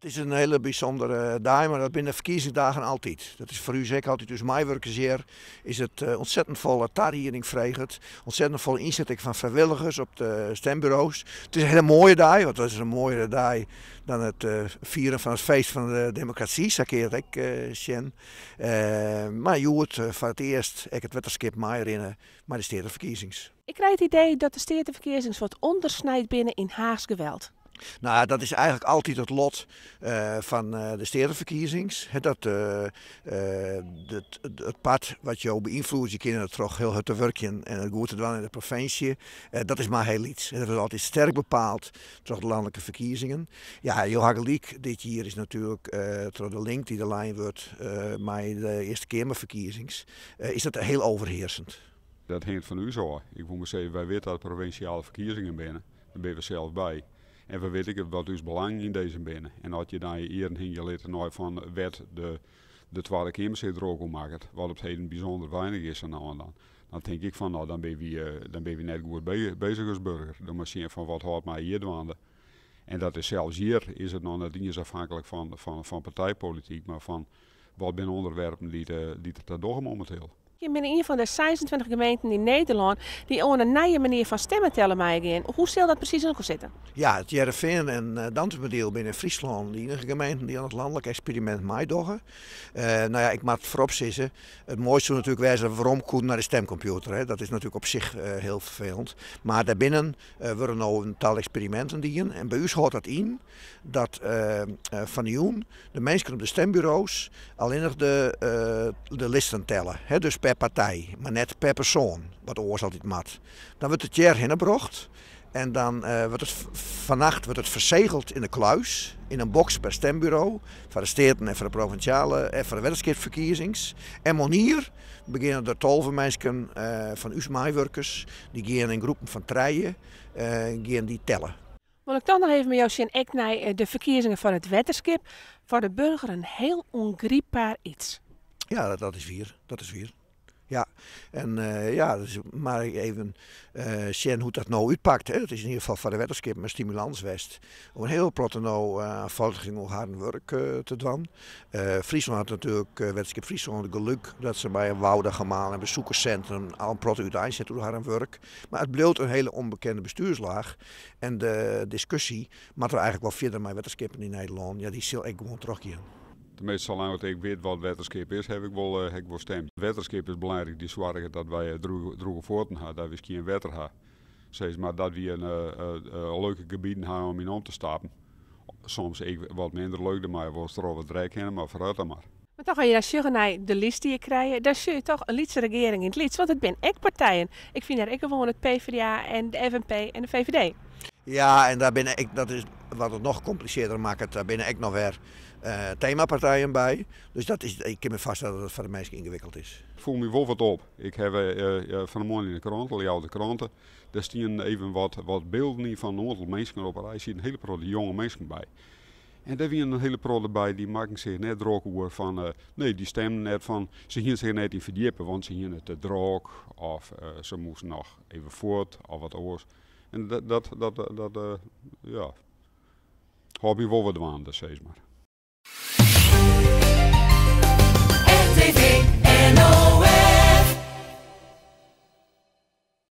It is in hiele bysûndere dei, mar dat binne de ferkiezingsdagen altyd. Dat is foar ús ek altyd, ús meiwurkers hjir, is it ontzettend folle tarieding freget, ontzettend folle ynset ek fan frijwilligers op de stemburo's. It is in hiele moaie dei, want dat is in moaiere dei dan it fieren fan it feest fan de demokrasy, sa kinne je it ek sjen. Mar hjoed foar it earst ek it wetterskip meirinne mei de steateferkiezings. Ik krij it idee dat de steateferkiezings wat ûndersnijd binne yn Haachsk geweld. Nou, dat is eigenlik altyd it lot fan de steateferkiezings. Dat it part wat jo beynfloedzje kinne troch hiel hurd te wurkjen en it goed te dwaan yn de provinsje, dat is mar hiel lyts. Dat wurdt altyd sterk bepaald troch de lanlike ferkiezingen. Ja, jo ha gelyk, dit jier is natuerlik troch de link dy't der lein wurdt mei de Earste Keamerferkiezings, is dat hiel overheersend. Dat hinget fan ús ôf. Ik wol mar sizze, wy witte dat provinsjale ferkiezingen binne. Dêr binne we sels by. En we witte ek wat ús belangen yn dizze binne. En as je dan je earen hingje litte nei fan wêr't de, de Twadde Keamer sich drok oer makket, wat op 't heden bysûnder weinich is sa no en dan, dan tink ik fan no, dan binne wy, dan binne wy net goed bezich as burger. Dan moatst sjen fan wat hâldt my hjir dwaande. En dat is sels hjir is it noch net iens afhanklik fan, fan, fan partijpolityk, mar fan wat binne ûnderwerpen dy't, dy't der ta dogge mominteel. Jim binne ien fan de 26 gemeenten yn Nederlân dy't oan in nije manier fan stimmen telle meigean. Hoe sil dat presys yn elkoar sitte? Ja, it Hearrenfean en Dantumadiel binne yn Fryslân de iennige gemeenten dy't oan it lanlik eksperimint meidogge. No ja, ik moat foarop sizze, it moaiste soe natuerlik wêze dat we werom koenen nei de stemkompjûter. Hè. Dat is natuerlik op sich hiel ferfelend. Mar dêrbinnen wurde no in tal eksperiminten dien en by ús hâldt dat yn dat fan 'e jûn de minsken op de stemburo's allinnich de listen telle. Dus per partij, mar net per persoan, wat oars altyd moat. Dan wurdt it hjir hinne brocht en dan wurdt it fannacht wurdt it fersegeld yn de kluis, yn in boks per stemburo, foar de steaten en foar de provinsjale en foar de wetterskipsferkiezings. En moarnier begjinne der 12 minsken fan ús meiwurkers, dy gean yn groepen fan trije, gean dy telle. Wol ik toch noch even mei jo sjen ek nei de ferkiezingen foar it wetterskip. Foar de burger in hiel ûngrypber iets. Ja, dat is wier. Dat is wier. Ja, en ja, dus mar even sjen hoe't dat no útpakt. Hè. Dat is yn ieder gefal foar de wetterskippen in stimulans west om in hiel protte no foarljochting oer harren wurk te dwaan. Fryslân hat natuerlik, Wetterskip Fryslân, it geluk dat se by in Woudagemaal en besoekerssintrum al in protte úteinset oer harren wurk. Mar it bliuwt in hiele ûnbekende bestuurslaach. En de diskusje, moatte we eigenlik wol fierder mei wetterskippen yn Nederlân, ja dy sil ek gewoan trochgean. Teminsten salang't ik wit wat wetterskip is, haw ik wol, haw ik wol stimd. Wetterskip is belangryk, dy soarget dat wy drûge fuotten ha, dat wy skjin wetter ha. Sis mar dat wy in leuke gebieten ha om yn om te stappen. Soms ek wat minder leuk, der mei wolris troch wat drek hinne, mar foarút dan mar. Mar toch, as je dan sjogge nei de list dy't je krije, dan sjogge je toch in lytse regearing yn it lyts, want it binne ek partijen. Ik fyn dêr ek gewoan it PvdA en de FNP en de VVD. Ja, en dêr binne ek, dat is wat it noch komplisearder makket, dêr binne ek noch wer temapartijen by. Dus dat is, ik kin my foarstelle dat it foar de minsken yngewikkeld is. It foel my wol wat op. Ik haw fan 'e moarn yn de krante, Ljouwerter Krante, dêr stienen even wat bylden yn fan in oantal minsken op 'e rij. Der sieten in hiele protte jonge minsken by. En dêr wienen in hiele protte by dy makken sich net drok oer fan, nee, dy stimden net fan, se hienen sich net yn ferdjippe, want se hienen it te drok of se moasten noch even fuort of wat oars. En dat, dat, dat, dat, ja, hâldt my wol wat dwaande, sis mar. RTV.